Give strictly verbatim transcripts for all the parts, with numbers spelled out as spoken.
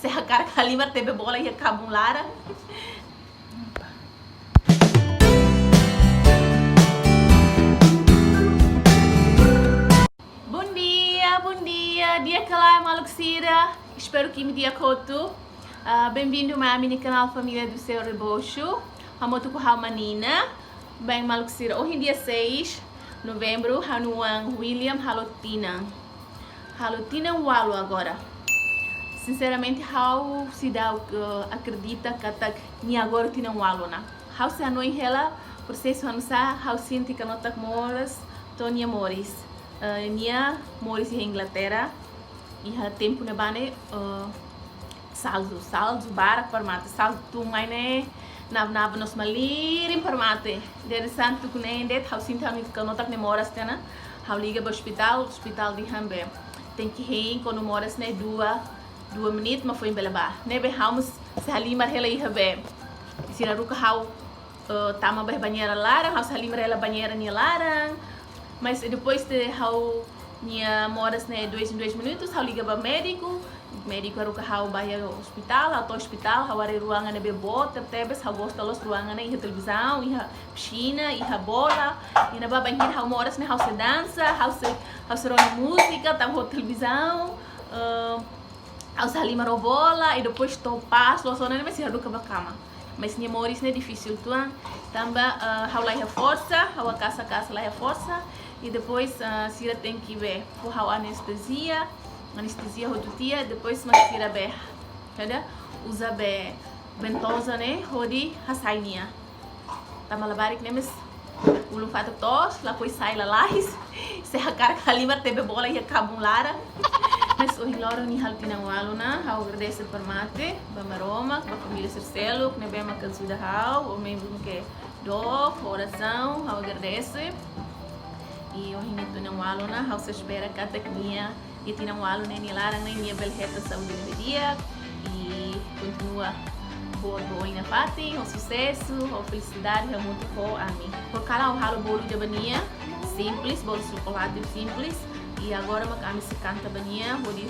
Se hakarak halimar tebe bola iha kabun laran. Bom dia, bom dia, di'ak ka lae maluk sira. Espero que imi di'ak hotu. Ah, bem-vindo mai ami-nia kanál Família do Seu Rebocho. Hamutuk ho ha'u Manina. Bem, maluk sira, ohin dia seis novembru, ha'u-nia oan William halo tinan. Halo tinan ualu agora. Sinceramente, ha'u seidauk akredita katak nia agora tinan ualu ona. Ha'u sei hanoin hela prosesu oinsá ha'u sente kanotak moras to'o nia moris. Eh, nia moris iha Inglaterra, iha tempu ne'ebá ne'e, eh, salju, salju barak para mate, salju tun mai ne'e, naba-naba nos malirin para mate. Dere santu ku ne'e de'it, ha'u sente ha'u-nia kanotak ne'e moras tiha ona. Ha'u liga ba ospitál, ospitál dehan be tenke hein, kuandu moras ne'e dua, dua menit mak foin bele bá. Ne'ebé ha'u mós sei halimar hela iha be. Sira haruka ha'u, eh, tama ba bainhira laran, ha'u sei halimar hela bainhira nia laran. Mas depois de ha'u-nia moras ne'e dois em dois minutos, ha'u liga ba médiku. Médiku haruka ha'u ba iha ospitál, ha'u to'o ospitál, ha'u haree ruangan ne'ebé boot tebetebes, ha'u gosta loos ruangan ne'e, iha televizaun, iha pisina, iha bola. Iha ne'ebá bainhira ha'u moras ne'e ha'u sei dansa, ha'u sei, ha'u sei rona múzika, tanba ho televizaun. Eh, ha'u sei halimar ho bola, i depois to'o pás loos ona ne'e mak sei haruka ba kama. Mas nia moris ne'e difisil uitoan, tanba, eh, ha'u la iha forsa, ha'u haka'as-haka'as la iha forsa, i depois, eh, sira tenke be fó ha'u anestezia, anestezia hotu tiha, depois mak sira be, kada, uza be ventoza ne'e hodi hasai nia. Tanba labarik ne'e mós ulun-fatuk toos, lakohi sai lalais. Se hakarak halimar tebe bola iha kabun laran. Mas ohin loron nia halo tinan ualu ona, ha'u agradese para mate ba Maromak, ba família sira seluk ne'ebé mak ajuda ha'u, ou mesmu ke dook, orasaun, ha'u agradese. I ohin nia tinan ualu ona, ha'u sei espera katak nia, nia tinan ualu ne'e nia laran ne'e nia bele hetan saúde ne'ebé di'ak, i kontinua boot ba oin nafatin, ho susesu, ho felisidade, hamutuk ho ami. Porkala ha'u halo bolu ida ba nia, simples, bolu xokolate simples, i agora mak ami sei kanta ba nia, hodi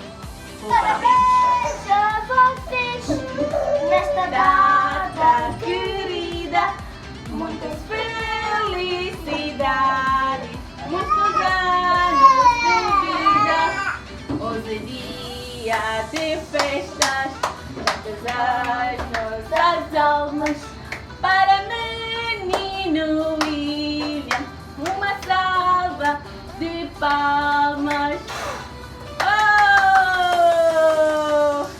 fó parabéns. Parabéns a vocês nesta data querida. Muitas felicidades, muitos anos de vida. Hoje é dia de festas, graças às nossas almas. Para menino William, uma salva de palmas. Oh!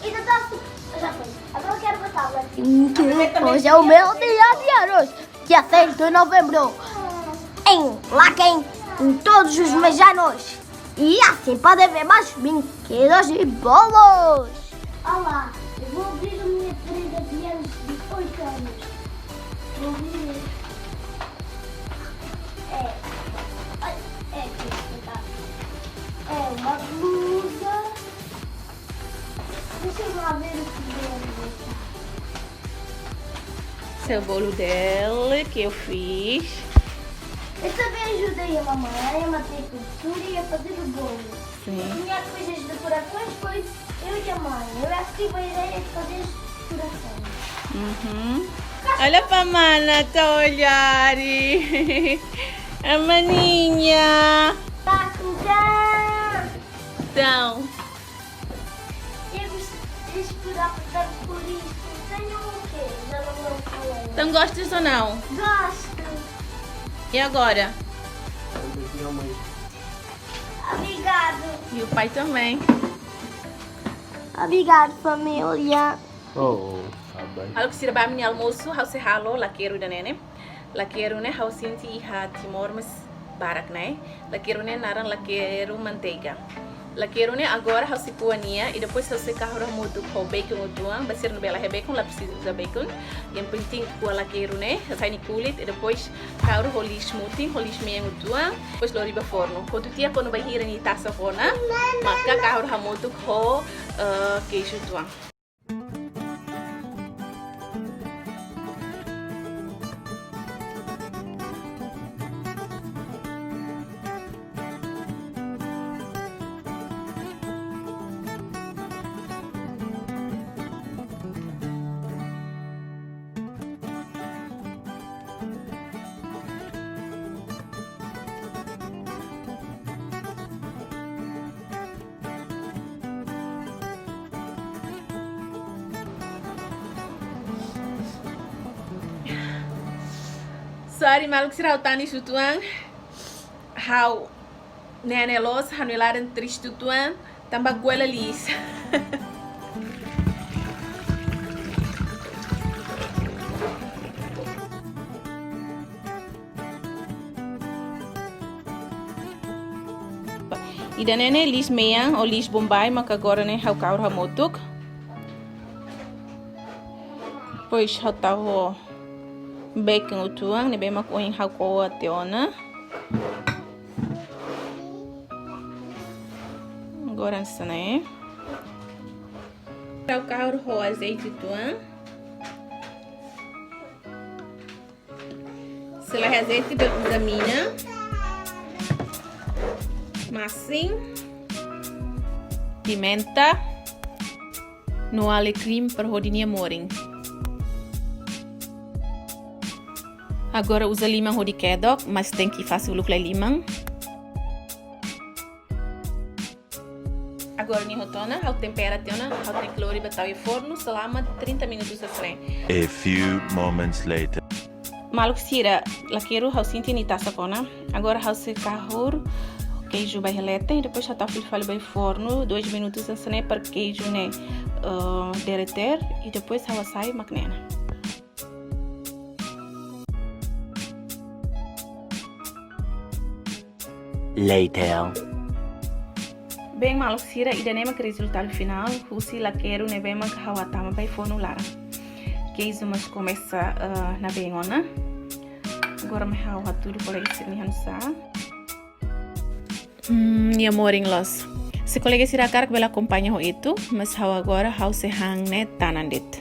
E do doce, já foi. Agora eu quero uma salva. Hoje é o meu dia de anos. Dia seis de novembro, em Laken, em todos os mejanos. E assim podem ver mais brinquedos e bolos. Olá, eu vou abrir a minha prenda de anos de oito anos. Vou abrir. É, é, é, é uma blusa. Deixa eu lá ver o que vem. Esse é o bolo dela que eu fiz. Eu também ajudei a mamãe a bater pintura e a fazer o bolo. Sim. As minhas coisas de decorações foi eu e a mãe. Eu é que tive a ideia de fazer os corações. Uhum. Olha para a mana, tá a olhar. A maninha. Tá com. Então. Eu gost-, eu esperava tanto por isto. Tenho o quê? Já não lembro qual é. Então gostas ou não? Gosto. E agora? Obrigado. E o pai também. Obrigado, família. Oh, tá bem. Halo sira ba ami-nia almosu, ha'u sei halo lakeru ida-ne'e ne'e. Lakeru ne'e ha'u sente iha Timor mós barak ne'e. Lakeru ne'e naran lakeru manteiga. Lakeru ne'e agora ha'u sei ko'a nia, i depois ha'u sei kahur hamutuk ho bacon uitoan, ba sira ne'ebé la iha bacon, la presiza uza bacon. Yang penting ko'a lakeru ne'e, hasai nia kulit, i depois kahur ho liis mutin, ho liis mean uitoan, depois lori ba fornu. Hotu tiha kuandu bainhira nia tasak ona, maka kahur hamutuk ho, eh, keiju uitoan. Sorry, maluk sira, ha'u tanis uitoan. Ha'u ne'e ne'e loos, ha'u-nia laran triste uitoan, tanba kuela liis. Ida-ne'e ne'e liis mean ou liis Bombay, maka agora ne'e ha'u kahur hamutuk. Depois ha'u tau ho baking uitoan, ne'ebé mak ohin ha'u ko'a tiha ona. Agora hanesan ne'e. Ha'u kahur ho azeite uitoan. Se la iha azeite, bele uza mina, masin, pimenta, no alecrim para hodi nia morin. Agora uza liman hodi kedok, mas tenke fase uluk lai liman. Agora nia hotu ona, ha'u tempera tiha ona, ha'u tenke lori ba tau iha fornu selama trinta minutos hanesan ne'e. A few moments later. Maluk sira, lakeru ha'u sente nia tasak ona. Agora ha'u sei kahur keiju ba iha leten, i depois ha'u tau fila fali ba iha fornu dois minutos hanesan ne'e para keiju ne'e, eh, derreter, i depois ha'u hasai mak ne'e ona. Later. Bem, maluk sira, ida-ne'e mak rezultadu finál husi lakeru ne'ebé mak ha'u hatama ba iha fornu laran. Keiju mós komesa, eh, nabeen ona. Agora mak ha'u hatudu kolega sira-nia hanusá. Hmm, nia morin loos. Se kolega sira hakarak bele akompaña ho etu, mas ha'u agora ha'u sei han ne'e tanan de'it.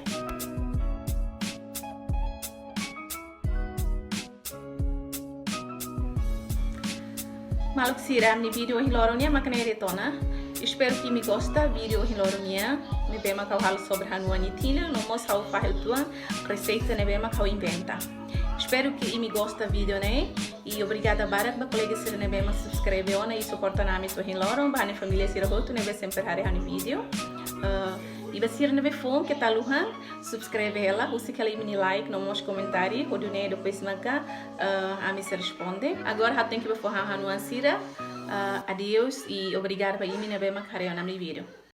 Maluk sira, ami-nia vídeo ohin loron nian mak ne'e de'it ona. Espero ke imi gosta vídeo ohin loron nian. Ne'ebé mak ha'u halo sobre ha'u-nia oan nia tinan, no mós ha'u fahe uitoan reseita ne'ebé mak ha'u inventa. Espero ke imi gosta vídeo ne'e. I obrigada barak ba kolega sira ne'ebé mak subscreve ona i suporta ami to'o ohin loron, ba ha'u-nia família sira hotu ne'ebé sempre haree ha'u-nia vídeo. Eh, i ba sira ne'ebé foun keta haluha subscreve hela, husik hela imi-nia like no mós komentáriu, hodi nune'e depois maka, eh, ami sei responde. Agora ha'u tenke bá fó han ha'u-nia oan sira. Eh, adeus i obrigada ba imi ne'ebé mak haree ona ami-nia vídeo.